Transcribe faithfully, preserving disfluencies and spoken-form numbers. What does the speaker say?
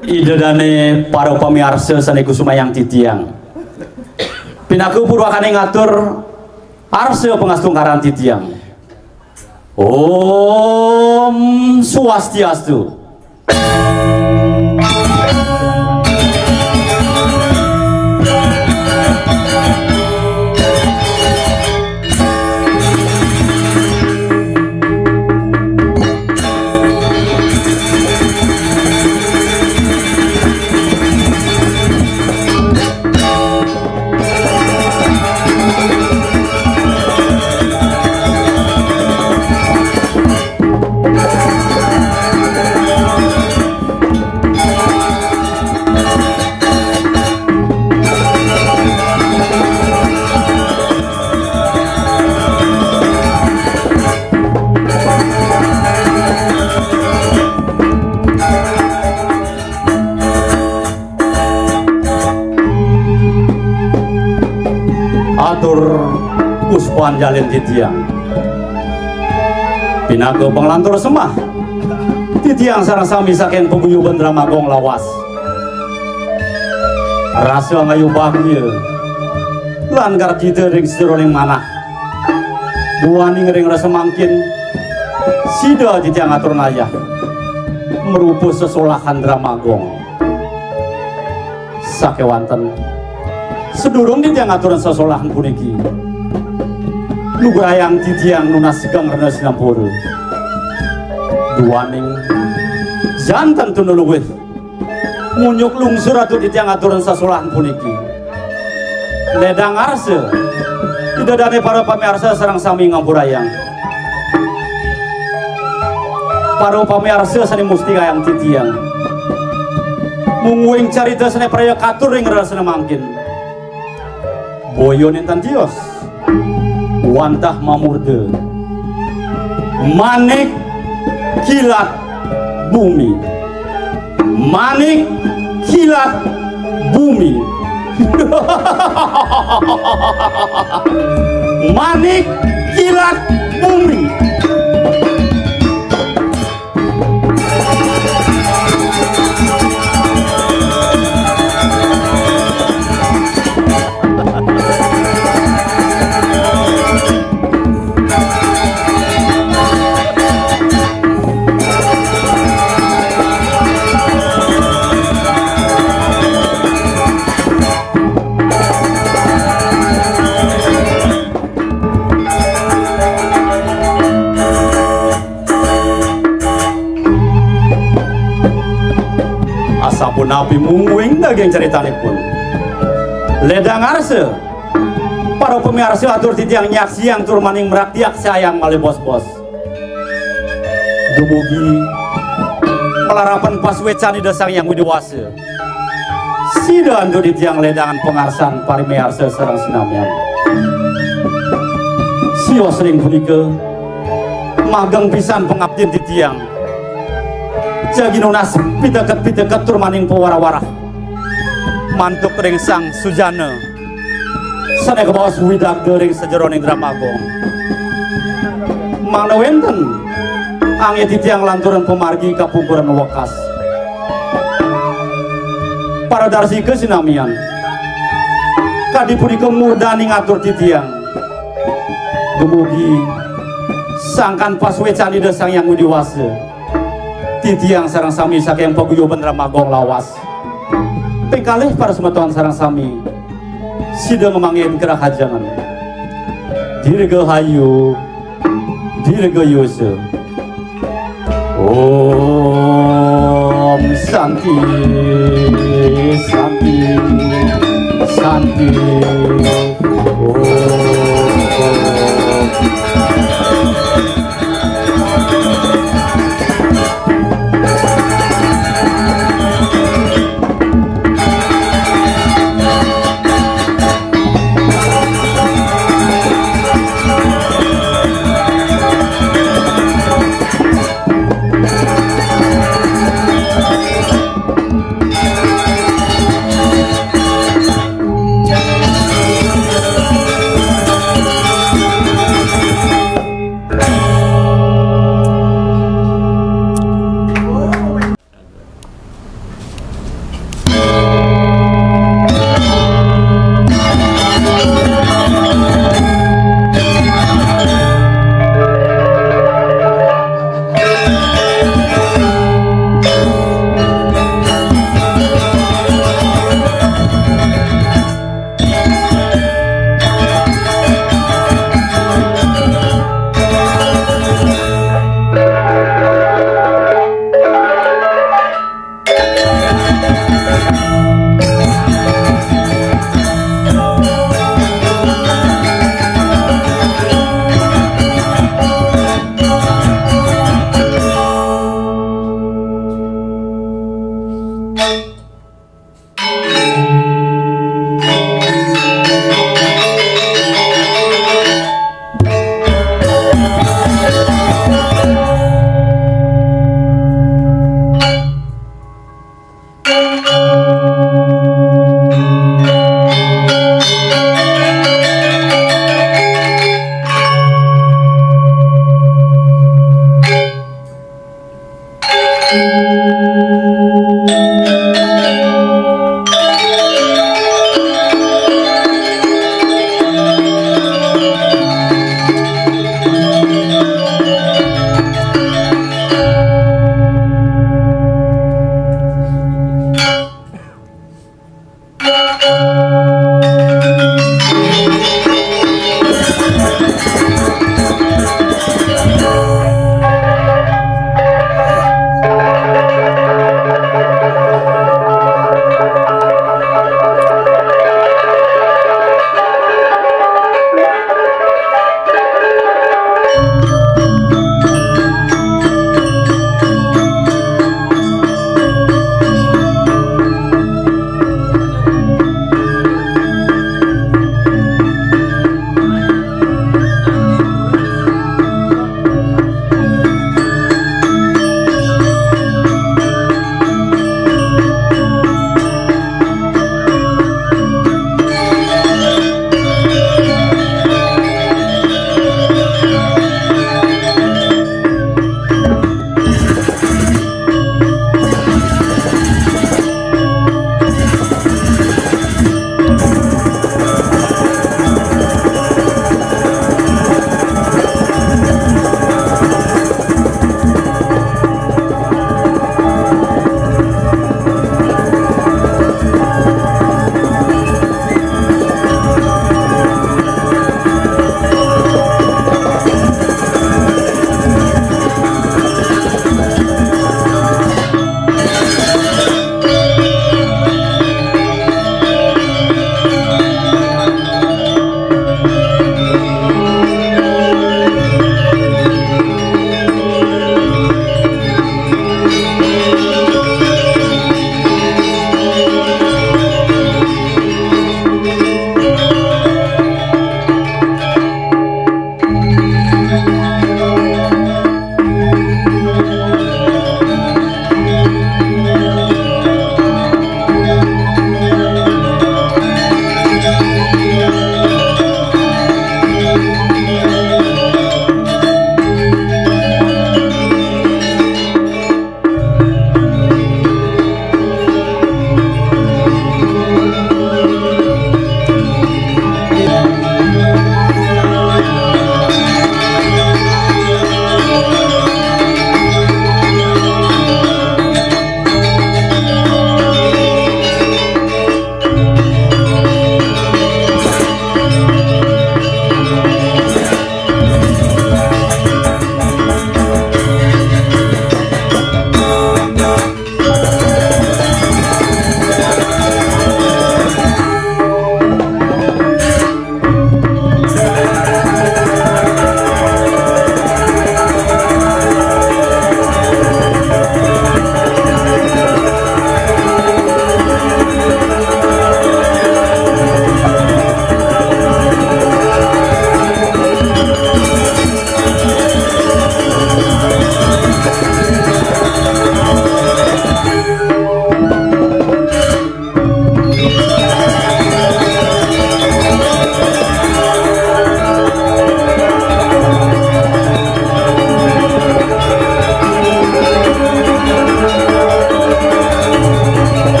Ida dane para pamiarsa sane kusumayang titiang. Pinaka purwakane ngatur arsa pangastungkaran titiang. Om Swastiastu. Atur puspanjalin titiang. Pinaka panglantur sembah, titiang sareng sami saking paguyuban Drama Gong lawas. Rasa ngayu bagia lan garjita ring sajeroning manah. Duaning ring rasa mangkin, sida titiang atur ngayah marupa sesolahan Drama Gong. Sakewanten, sadurung titiang ngaturang sesolahan puniki, lugrayang titiang nunas geng rena sinampura. Duaning janten tuna luwih, munyuk lungsur atur titiang ngaturang sesolahan puniki. Ledang arsa, ida dane para pamiarsa sareng sami ngampurayang. Para pamiarsa sane mustikayang titiang. Mungguing carita sane praya katur ring rerasane mangkin. Boya nenten tios, wantah mamurda. Manik kilat bumi. Manik kilat bumi. Manik kilat bumi. Asampun napi mungguing daging caritanipun. Ledang arsa, para pamiarsa atur titiang nyaksiang tur maning mraktiaksayang malih bos-bos. Dumugi malarapan pasuecan Ida Sang Hyang Widi Wasa. Sida antuk titiang ledangan pangarsan pamiarsa sareng sinamian. Sios ring punika, mageng pisan pangaptin titiang. Jagi nunas piteket-piteket tur maning pawara-wara. Mantuk ring Sang Sujana. Sane kabaos widagda ring sajeroning Drama Gong. Mangda wenten anggih titiang lanturang pamargi kapungkuran wekas. Paradarsika sinamian. Kadi punika murdaning atur titiang. Dumugi sangkan pasuecan Ida Sang Hyang Widi Wasa. Titiang sareng sami saking paguyuban Drama Gong lawas. Ping kalih para semeton sareng sami. Sida ngamanggihin kerahajengan. Dirgahayu, dirgayusa. Om Santi, Santi, Santi. Om.